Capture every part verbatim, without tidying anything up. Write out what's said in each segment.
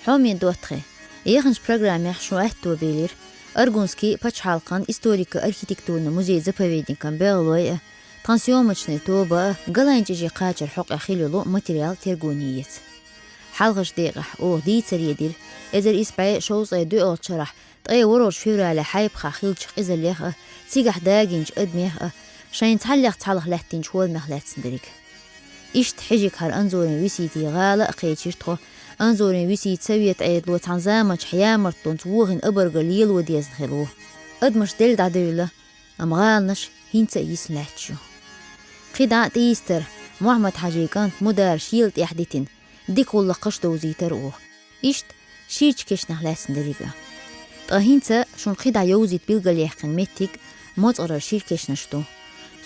Хьоме доттагӀий, яханчу программехь шун аьтто белира Аргунский пачхьалкхан историко-архитектурни музей-заповедникан бегӀалой а, тхан съёмочный тоба а, Галайн чӀижи кхачар хьокъехь хилла йолу материал тергоне эца. Хьалхарчу декъехь оха дийцаре дира, эзар исс бӀе шовзткъе доьалгӀачу шарахь ткъе ворхӀалгӀачу февралехь Хьайбахахь хиллачу къизаллех а, цигахь дагийначу адамех а, шайна цхьаллех цхьалха лаьттинчу хӀоламех лаьцна дерриг. Иштта хьижиг хӀара Анзорин Виситин гӀала а кхечира тхо, Анзорин Висита совет Ӏедало цхьана заманчохь ямартлонца вохийна обарга лело дезна хилла ву. Адамаш делла дӀадевлла, амма гӀаланаш хӀинца а йисна лаьтташ ю. КхидӀа а ТӀийсатара Мухьаммад-Хьаьжин кӀант Мудар шела тӀехь дитина, дика гӀуллакх кхаш довзийтира оха. Иштта ширачу кешнех лаьцна дерриг а. Ткъа хӀинца шуна кхидӀа йовзийта билгалъяьккхина меттиг МоцӀарара шира кешнаш ду.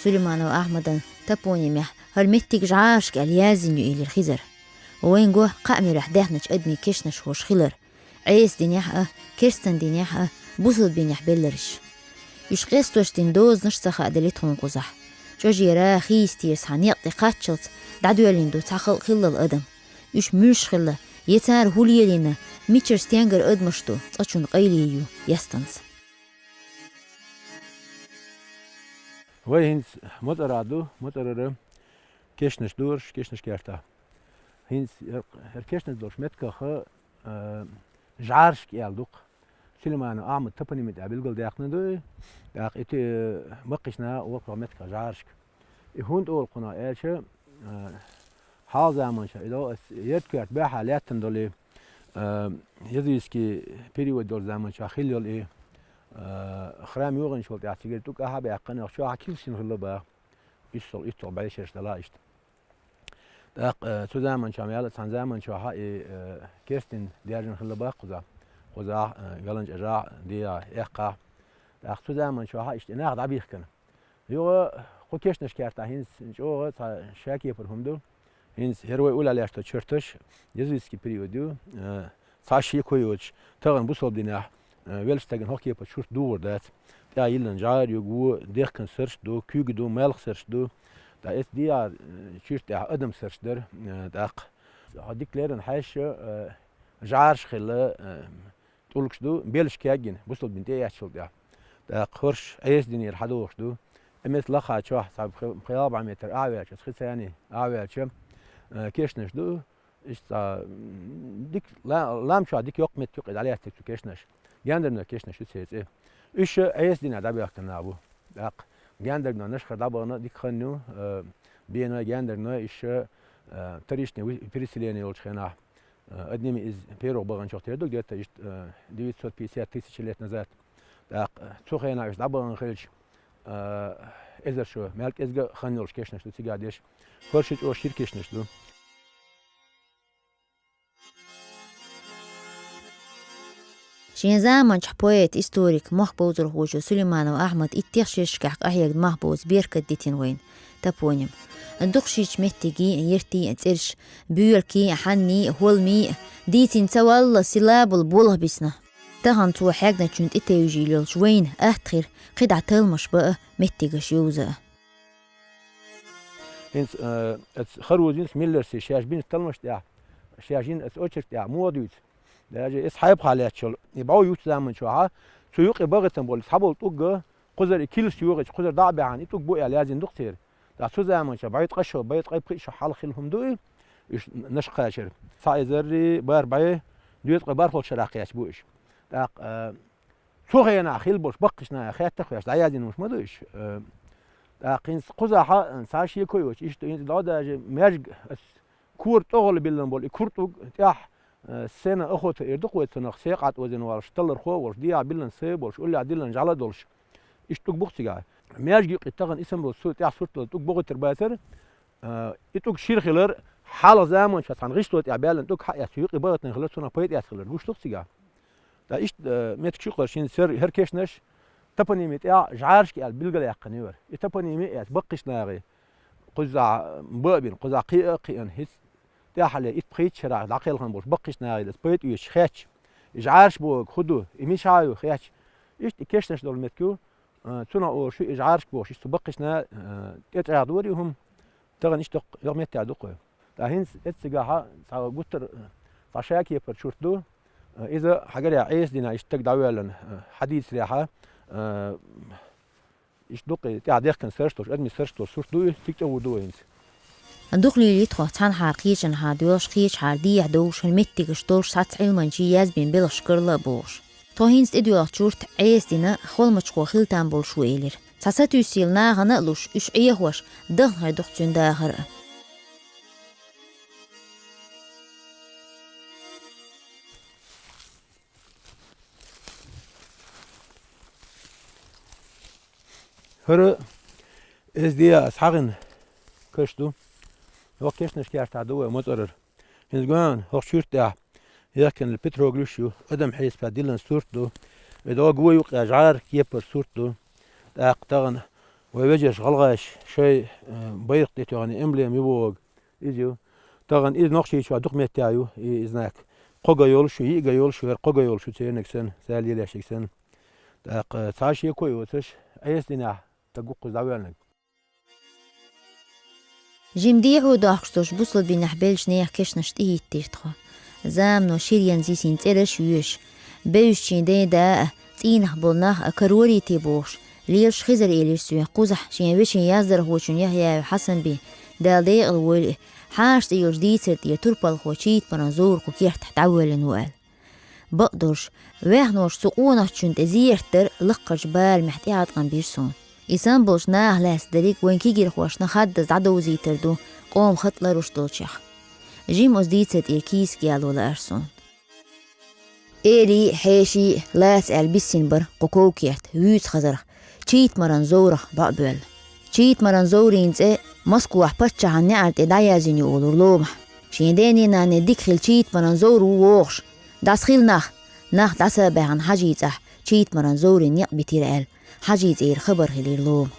Сулейманов Ахьмадан топонимехь хӀара меттиг ЖӀарашка аьлла яздина ю, элира Хизара. Вайна го кхаа муьрехь даьхначу адамийн кешнаш хӀорш хилар. Ӏеса динехь а, керстан динехь а, бусалба динехь белларш. Уьш къестош дина дозанаш а ца хааделира тхуна кхузахь. ЧӀожера, хийистера схьа некъ тӀе кхаччалц дӀадоьллина ду цхьа халкъ хиллал адам. Уьш муьлш хилла, я цара хӀун лелийна, мичара стенгара адамаш ду, цкъачунна къайле ю ястанца. Вай хӀинца МоцӀарахь ду, МоцӀарара кешнаш ду хӀорш, кешнаш кертахь. ХӀинца хӀара, хӀара кешнаш долчу меттигах, а, ЖӀарашка аьлла ду-кх. Сулейманов Ахьмадан топонимин тӀехь билгалдаьккхина ду и. ТӀаккха и те-, баккхийчу наха олу кху меттигах ЖӀарашка. И хӀунда олу кхунах аьлча, а, хьалха заманчохь, и до ас Ярд-Коьрта баьхьа лаьттина долу и, а, языческий период долчу заманчохь хилла йолу и, а, храм йогӀинчул тӀаьхьа цигара тӀулг ахьа а баьккхина, чохь килс йина хилла боху. УьссалгӀа, уьтталгӀа бӀешераш далахь иштта. ТӀаккха, э, цу заманчохь мел а цхьана заманчохь и, э, керстан даьржина хилла боху кхузахь. Кхузахь, э, Галайн чӀожахь, дегӀахь, эккхахь. ТӀаккха цу заманчохь иштта и нах дӀабихкина. Юха кху кешнаш кертахь хӀинца чӀогӀа цхьа шакепара хӀума ду. ХӀинца хӀара вай уллехь лаьтташ черташ, языческий период ю, э, цхьа шеко йоцуш, тахана бусалба динехь, э, веллачу стагана хӀокху кепара чурт дугӀур дац. ТӀехь йиллина жӀар ю, го, дехкан сурт ду, куьг ду, маьлхан сурт ду. ТӀаккха эцу дегӀан, э, чуьрта тӀехь адам сурт дара, э, тӀаккха. Хьо дика леррина хьаьжча, э, жӀараш хилла, э, тӀулгаш ду, белш кегйина, бусалба дин тӀеэцначул тӀаьхьа. ТӀаккха хӀорш Ӏеса динера хьадогӀуш ду. Амма эцу лахахь чохь цхьа пхи-, пхи-, ялх бӀе метр охьаваьлча, цхьа царний охьаваьлча, э, кешнаш ду. Иштта, м, дика ла-, лам чохь дика йоккха меттиг ю-кх и дӀалаьцнарг цу кешнаш. Гендарбанойн кешнаш ю церан цӀе. Уьш Ӏеса динехь дӀабоьхкина нах бу. ТӀаккха Гендарбанойн Нашхара дӀабахана дика хан ю, э, беной, гендарбаной, уьш, э, вторичный вы-, переселение йолчу хенахь, э, одними из первых баханчух тера ду, где-то иштта, э, девятьсот пятьдесят тысяч лет назад. ТӀаккха, э, цу хенахь уьш дӀабахана хилча, э, эзар шо мел кӀезга хан йолуш кешнаш ду цигахь деш. ХӀорш чӀогӀа шира кешнаш ду. Шен заманчохь поэт-историк, мохк бовзархочо Сулейманов Ахьмада иттех шерашкахь къахьегна мах бовза беркат дитина вайна топоним. Дукха ширачу меттигийн а, яртийн а цӀераш, боьлхий а, хьанний а, хӀолмий а, дийцина ца валла, силабул болх бисна. Тахана цо хьегначунна тӀетевжий лелча вайна атта хир кхидӀа талламаш бан а, меттигаш йовза а. ХӀинца, э, оцу Харузинс, Миллерси шаьш бинчу талламаш тӀехь, шаьш йина оцу очерк тӀехь муха дуьйцу? Даже эс Хьайбахахь лаьтташ йолу и бӀов юьйцу заманчохь, цу юкъе бахийтина болу цхьаболу тӀулг, кхузара и килс йогӀича, кхузара дӀа а баьхьна, и тӀулг бу аьлла яздина ду-кх церан. ТӀаккха цу заманчохь бӀе ткъа шо, бӀе ткъе пхи шо хьалха хилла хӀума ду и, уьш Нашха кхачара. Цхьа эзаррий бархӀ бӀе, доьзткъе бархӀолгӀачу шарахь кхаьчна бу уьш. ТӀаккха, э, цу хенахь хилла болуш баккхийчу наха хеттарх веш дӀаяздина хӀумаш ма ду уьш. Э, тӀаккха хӀинца кхузахь, э, цхьа шеко йоцуш, иштта хӀинца дӀо даже маьжга ас кора тӀогӀалла биллина болу и кура тӀулг тӀехь, э, сена охота эр ду-кх вай цунах, секъа тӀе озина волуш, таллархо а волуш, дегӀахь биллина сай а болуш, уллехь диллина жӀаьла а долуш. Иштта тӀулг бу-кх цигахь. Маьжга юкъе тахана исам болу цу тӀехь сурт долу тӀулг бохуьйтур бацара, э, и тӀулг шира хилар, хьалха заманчохь цхьана гӀишло тӀехь баьллина тӀулг хьаэцна, юкъе бахийтина хилар, цунах пайда эцна хилар гуш ду-кх цигахь. Ткъа иштта, э, меттиг шу кхара шина сер, хӀара кешнаш топоними тӀехь ЖӀарашка аьлла билгалъяьккхина яра. И топоними а эцна баккхийчу нахе, кхузахь бан а бина, кхузахь кхиа а кхиъна, хӀинца тӀаьххьара итт-пхийтта шарахь дӀакхелхина болуш баккхийчу нахе даса пайда оьцуш хетча, и ЖӀараш бохург хӀун ду, и мичахь ю хетча, иштта и кешнаш долу меттиг ю, э, цунах олуш ю и ЖӀарашка бохуш, иштта цу баккхийчу наха, э, тӀечӀагӀдора и хӀума. Тахана иштта йоккха, йоккха меттехь ду-кх вай. Ткъа хӀинца эццигахь цхьа гуттар, цхьа шакепара чурт ду. Иза хьагарехь Ӏеса дийнахь иштта стаг дӀавоьллина, хьадийцарехь, иштта дукха тӀаьхьа дехкина сурт долуш, адамийн сурт долуш сурт ду и, цига тӀе а вур ду вай хӀинца. Дукха лелийта тхо, цхьанхьара кхечанхьа доьлхуш, кхечахьара дехьа довш, хӀара меттигаш долуш, цхьацца Ӏилманчийн язбина белхаш карла а бохуш. Тхо хӀинца тӀедоьлхучу чурт Ӏеса дина, холмачхо хила там болуш ву элира. Цхьа сатуьйсийла нахана а луш, уьш Ӏехош, дахна хир ду-кх цуьнан дахар а. ХӀара эза де а схьагӀина каш ду. ХӀокху кешнаш кертахь ду вай моцӀарара. ХӀинца гоьна хӀокху чуьрта тӀехь яхкина петроглифаш ю, адам хьесапехь диллина сурт ду. И догӀа вуй юккъехь жӀара кепара сурт ду. ТӀаккха тахана вай вежарша гӀалгӀаша шайн, э, байракх тӀе тоьхна эмблема ю бохург. Иза ю. Тахана иза Нохчийчохь дукха меттехь ю, и, и знак. Кхо га йолуш ю, йиъ га йолуш ю, хӀара кхо га йолуш ю церниг санна, цара лелош санна. ТӀаккха цхьа шеко а йоцуш, Ӏеса динехь стаг ву-кх иза дӀавоьллинарг. Жима дехьо дохкуш долчу бусалба динехь беллачу нехан кешнаш тӀехӀиттира тхо. Замано шира янза йисина цӀераш а йоьшуш, бевзачийн ден да а, цӀийнах болу нах а карорий те бохуш, лелаш Хизар элира соьга кхузахь шен вешин яздархочун Яхьъяев Хьасанбин, Дала декъала войла и, Хьаша цӀе йолчу дийцар тӀера турпалхо Чийтмаран Зовр кху кертахь дӀавоьллина ву аьлла. Бакъдолуш, вехноша цу къонахчунна тӀе зерат дар лакхарчу барамехь тӀеӀаткъам бира суна. И санна болчу наха лаьцна дерриг вайн кегийрхошна хаддаза дӀадовзийтар ду, къоман хатӀ ларуш долчех. Жима оцу дийцар тӀера кийсак яло лаара суна. Элий, хьеший лаца аьлла биссина бара кху ков-керт вуьйцу хазарх, Чийтмаран Зоврах бӀо а боьлла. Чийтмаран Зоврин цӀе Москвахь паччахьан неӀар тӀе дӀаяздина ю олура ломахь. Шен денний-нанний дика хилла Чийтмаран Зовр ву вогӀуш, дӀасахила нах, нах дӀасабаьхна хьажийцахь, Чийтмаран Зоврин некъ битира аьлла, хьажийцӀера хабар хилира лома.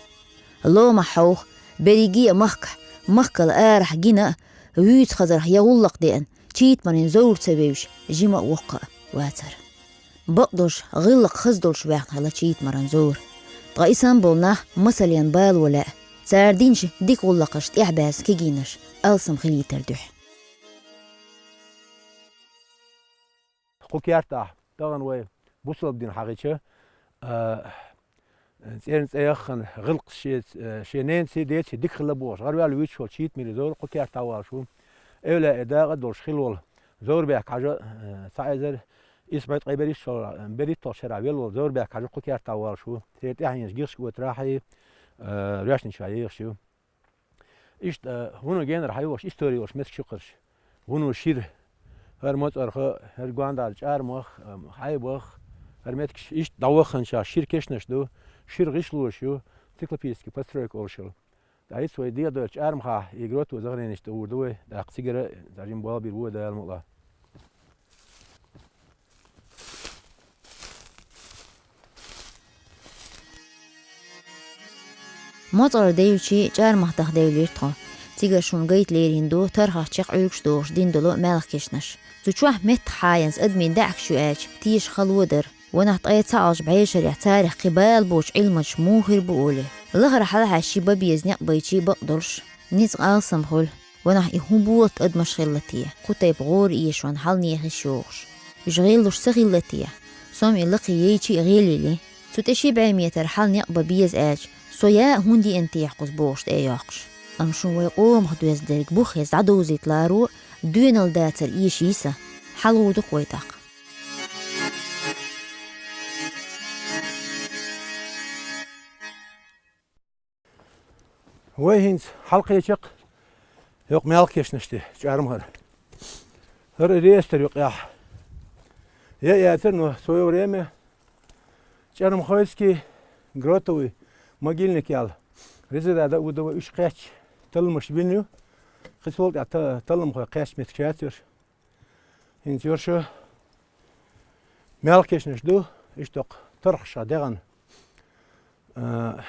Ломахь хьовха, берриге а махкахь, махкал арахь гина а, вуьйцу хазарх я гӀуллакх деана, Чийтмаран Зовр ца вевзаш, жима а воккха а вацара. Бакъдолуш, гӀиллакх хаза долуш ваьхна хилла Чийтмаран Зовр. Ткъа и санна болу нах масална бало лаьа, цара динчу дика гӀуллакхашна тӀехь баьзна кегийнаш алсам хилийтар дуьхьа. Кху кертахь тахана вай бусалба дин хьахийча, а, цӀерна цӀе яххана, гӀиллакх шен, а, шен ненаций, деций дика хилла бохуш, гӀараваьлла вуьйцуш волу Чийтмаран Зовр кху кертахь волуш ву. Эвлаяийн дакъа долуш хилла волу Зоврбек Хьажа, а, цхьа эзар исс бӀе ткъе берхӀитталгӀа шарахь велла волу Зоврбек Хьажа кху кертахь волуш ву. Церан тӀаьхьенаш Гихчу-Отарахь, а, Роьшначохь ехаш ю. Иштта, а, вуно генара хьайолуш, истори йолуш меттигаш ю кхарш. Вуно шира, хӀара МоцӀарха, хӀара Гондал, ЧӀармах, а, Хьайбах, хӀара меттигаш иштта дӀавахханчохь шира кешнаш ду, шира гӀишлош ю, циклопический постройка олуш йолу. ТӀаккха хӀинца вай дехьадоьллу ЧӀармахахь и гроту захороненеш тӀе гӀур ду вай, тӀаккха цигара цхьа жима болх бийр бу Дала мукъалахь. МоцӀарах девлча, ЧӀармах даха девлира тхо. Цигара шуна гайта лерина ду тархах чекх Ӏуьргаш дохуш дина долу маьлхан кешнаш. Цу чохь меттахъхьаьнца адамийн даьӀахкаш ю аьлча, теша хало дара. Ванах ткъе цхьаъ Ӏалашбан бӀешарехь царах кхин бала боцу Ӏилманчаш муха хир бу олий. Лахара хьалахьаьжча бан беза некъ байча бакъдолуш, ницкъ алсам хуьлу. Ванах и хӀун болат адамаш хилла те, кху тайпа гӀора эшонан хьал нехаш йогӀуш. Уьш гӀеллуш ца хилла те, со-м и лакхе яйча а гӀелйили, цу тӀе ши бӀе метр хьал некъ бан беза аьлча, со яа а хӀунда еана техьа кхуза бохуш тӀе а йоккхуш. Амма шуна вай къомах доьзна дерг бух хеза дӀадовзийта ларо, доьналла дацар эший сан, хьалагӀур ду-кх вай тӀаккха. Вай хӀинца хьалакхеча-кх хӀокху маьлхан кешнаш тӀе, ЧӀармахара. ХӀара реестр юкъехь яа яцара, но в своё время Чармахойский гротовый могильник ял. Резеда да удова уьш кхечча талламаш бина ю. Кхин цул тӀаьхьа та-, талламхой кхечча меттигаш яц уьш. ХӀинца уьш маьлхан кешнаш ду, иштта торхашха дегӀана. А,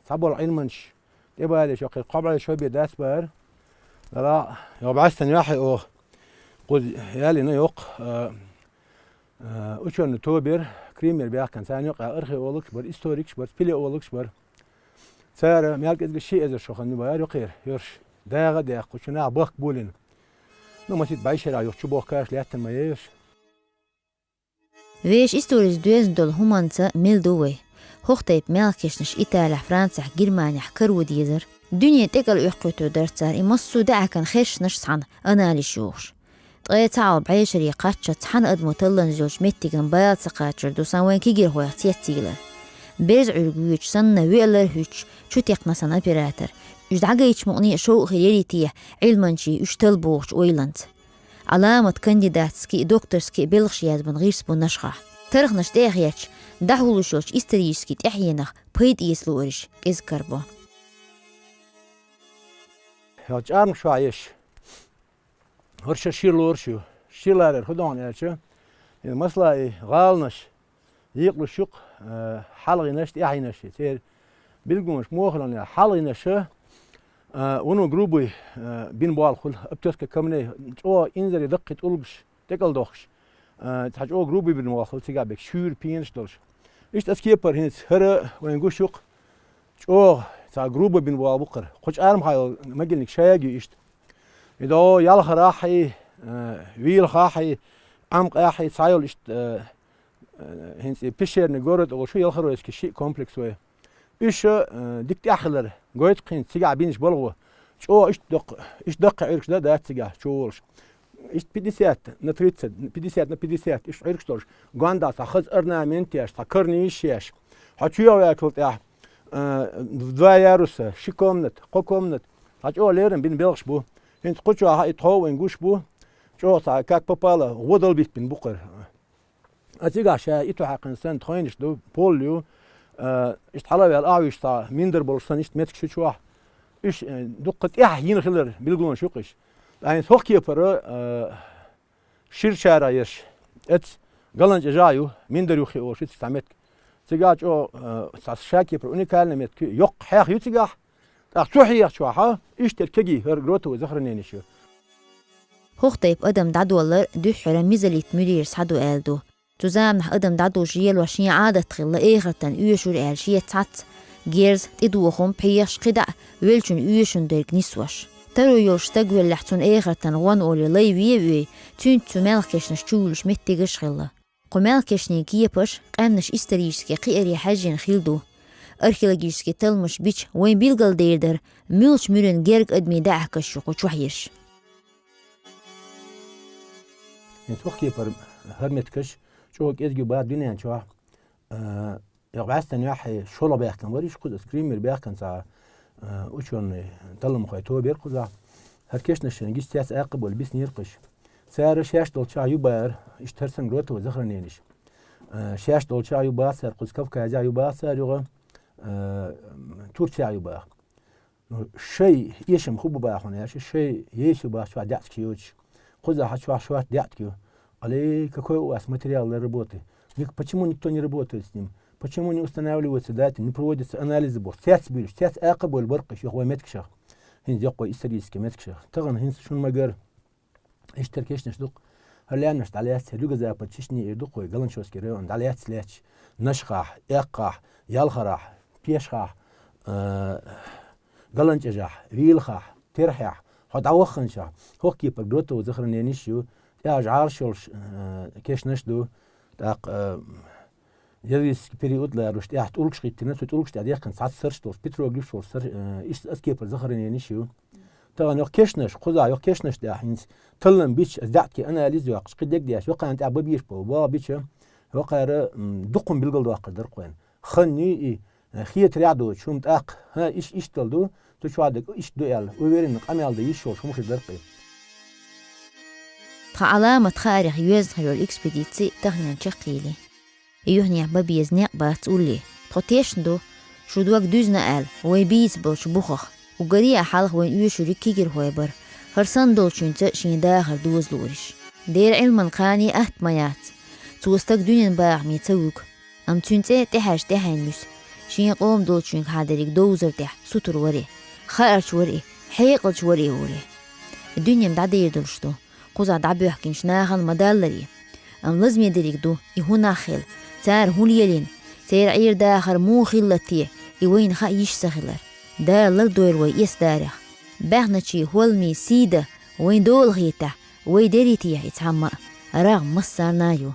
цхьаболу Ӏилманчаш тӀебалийча, кхин кхо бӀе шо бен дац бара. Дала, йо бӀаьстана яхье оха. Кхуза ялийна йоккха, а, а, учёный тоба яра, Крымера баьхкина. Царна юкъахь археологаш бара, историкаш бара, спелеологаш бара. Цара мел кӀезиг ши эзар шо хан бара юккъера, йорш. ДагӀа а даьккха, кху чу наха бахка болийна. Ну, масийтта бӀешарахь юха чу бохкаш лаьттан ма еш. Вешан историс доьзна долу хӀуманца мел ду вай. ХӀокху тайпа мелхкешнаш Италехь, Францехь, Германехь каро дезара. Дуьне тӀекӀал оьккхуьйтур дара цара и массо а даьӀахкан хешнаш цхьаьна анализ йохуш. Ткъе цхьаалгӀа бӀешаре кхаччалц цхьана адамо талланза йолчу меттиган бала ца кхачар ду сан вайн кегийрхойх цецъелар. Берза Ӏуьрг воьдуш санна веалара хӀуьттуш, чу текхна сан оператор. Уьш дӀагайчу мукъане а шовкъ хир ярий те, Ӏилманчийн уьш талла бохучу ойланца. Ӏаламат кандидатский, докторский белхаш язбан гӀирс бу Нашхахь. Тархнаш тӀе а хетча, дӀахьулуш йолчу исторический тӀаьхьенах пайда эца луурш кӀезиг карабо. Хьо чӀармаш хьо еш. ХӀорш шир лоруш ю. Шир ларар хӀун дохьна аьлча, и масала и гӀаланаш, йикъалуш юкъ, а, хьалхийнаш, тӀаьхьийнаш, церан билгалонаш муха хилла, хьалхийнаш, а, вуно грубый, а, бина болх хуьлу, обтёска камней, чӀогӀа инзаре даккхий тӀулгаш, тӀекӀал дохкуш, а, цхьа чӀогӀа грубый бина болх хуьлу, цигахь бекаш шуьйра пенаш долуш. Иштта ас кепара хӀинца хӀара вайн гуш юкъ, чӀогӀа цхьа грубый бина болх бу-кх хӀара. Кху чӀармахахь йолу могильник шайга ю иштта. И до ялхарахь и, а, вийлахахь и, Ӏамкъехь и, цхьа йолу иштта, а, а, хӀинца и пещерный город олуш ю, Ялхаройский шиъ комплекс вай. Уьш, а, дика тӀаьхьа хилар гойту-кх хӀинца цигахь бинчу балхо. ЧӀогӀа иштта доккха, иштта даккхий Ӏуьргаш дан дац цигахь чу волуш. Иштта пятьдесят на тридцать, пятьдесят на пятьдесят, иштта Ӏуьргаш долуш. Гондахь цхьа хаза орнамент еш, цхьа карниш еш. Хьо чу а ваьллачул тӀаьхьа, а, два яруса, ши комната, кхо комната. Цхьа чӀогӀа леррина бина белхаш бу. ХӀинца кху чохь и тхов вайн гуш бу. ЧӀогӀа цхьа как попало гӀо дала биттина бу-кх хӀара. А цигахь ша и ту хьаькхина санна тхойнаш ду, пол ю, а, иштта хьала а ваьлла, ахьа вуьйш цхьа миндар болуш санна, иштта меттигаш ю чохь. Уьш, э, дуккха тӀаьхьа йина хилар билгалонаш ю-кх уьш. Ткъа хӀинца хӀокху кепара, а, шира шарахь ерш. Эцца ГаланчӀожахь ю, миндар юххе олуш ю цигахь цхьа меттиг. Цигахь чӀогӀа, а, цхьа ша кепара уникальный меттиг ю, йоккха хьех ю цигахь. ТӀаккха цу хьехачохь иштта кегий хӀара гротовый захоронениш ю. ХӀокху тайпа адам дӀадоллар дуьххьара мезолит муьрера схьаду аьлла ду. Цу заманахь адам дӀадужуш лелош шен Ӏадат хилла эхартан оьшура аьлла шеца цхьацца герз, тӀедохум, пхьегӀаш, кхидӀа а веллачун оьшуш дерг нисвеш. Таро йолуш стаг веллехь, цунна эхартан гӀон олий лай вен а вей, цуьнца цу мелхкешнаш чувуьллуш меттигаш а хилла. Кху мелхкешнийн кепаш къаьмнаш исторически кхиаре хьаьжжина хилла ду. Археологически талламаш бича вайн билгалдер дара, муьлхачу муьран герга адамийн даьӀахкаш ю кху чохь ерш. ХӀинца хӀокху кепара хӀара меттигаш чӀогӀа кӀезиг ю боху дуьнен чохь. А, юха бӀаьстенна юьххье шолгӀа баьхкина бара уьш, кхуза аса Крымера баьхкина цхьа, а, учёный, талламхой тоба яра кхузахь. ХӀара кешнаш шайна гича цец акха а болу биснера-кх уьш. Цара шаьш долчохь ю бахара, иштта хӀара санна гротовый захоронениш. А, шаьш долчохь ю баха цара, кхуза Кавказехь ю баха цара юха, а, Турцехь ю баха. Ну, шайн эшам хӀун бу бахана аьлча, шайн ейса ю баха чохь даьӀахкаш йоцуш. Кхузахь чохь шорта даьӀахка ю. Алей, какой у вас материал для работы? Ник-, почему никто не работает с ним? Почему не устанавливаются даты, не проводятся анализы боху? Цец буьйлуш, цец акха а болу бара-кх уьш юха вайн меттигашах. ХӀинца йоккхо исторически меттигашах. Тахана хӀинца шуна ма-гарра. Иштта хӀара кешнаш ду-кх. ХӀара лаьмнаш дӀалаьцна, Юго-Запад Чечни эр ду-кх вай, Галанчожский район дӀалаьцна лаьтташ. Нашхахь, Эккхахь, Ялхарахь, Пешхахь, а, ГаланчӀожахь, Вийлахахь, Терхьехь, хьо дӀавахханчохь, хӀокху кепара гротовый захоронениш ю, тӀехь жӀараш йолуш, а, кешнаш ду. ТӀаккха, а, Языческий период ларуш, тӀехь тӀулгаш хӀиттина, цу тӀулгаш тӀехь дехкина цхьацца сарш долуш, петроглифаш волуш сар-, э, иштта аса кепара захоронениш ю. Тахана йоккха кешнаш, кхузахь йоккха кешнаш тӀехь хӀинца таллам бича, аса даьӀахкийн анализ йоккхуш, кхин дегдеш, йоккхарна тӀехь бан безаш болу боху бича, йоккхара, м, дуккха билгалдоккхур дара-кх вайна. Хан ю и, э, хетарехь а доцуш, хӀума тӀаккха, хӀа, иш-, иштта ду, цу чохь дерг иштта ду аьлла, уверенно къамел дан йиш йолуш хӀума хир дара-кх и. Тхан Ӏаламат хаарх йоьзна хир йолу экспедици таханенна чекхъели. Юьхьнехь бан беза некъ бац улле. Тхо тешна ду, шу дог дуьзна аьлла, вай бийца болчу бухах. Уггаре а хьалха вайн оьшуриг кегийрхой бара, хӀара санна долчуьнца шен дахар доза луурш. Дера Ӏилман кхане атта ма яц. Цо стаг дуьненан бахаме ца вуьгу. Амма цуьнан цӀе тӀаьхьарчу тӀаьхьенна юьсу. Шен къоман долчуьнга хьан дерриг довзар тӀехь сутур варе, хаарч варе, хьекъалч варе вуре. Дуьнен дӀадер долуш ду. Кхузахь дӀабоьхкинчу нахана ма далларе. Амма лазаме дерриг ду, и хӀун нах хила, цара хӀун лелийна, церан Ӏер-дахар муха хилла те, и вайна хаа йиш ца хилар. Дала лардойла вай эс дарех. Баьхначийн хӀолмийн сий да вайн дола хетахь, вай дерригтехь и цхьамма а рагӀ массарна а ю.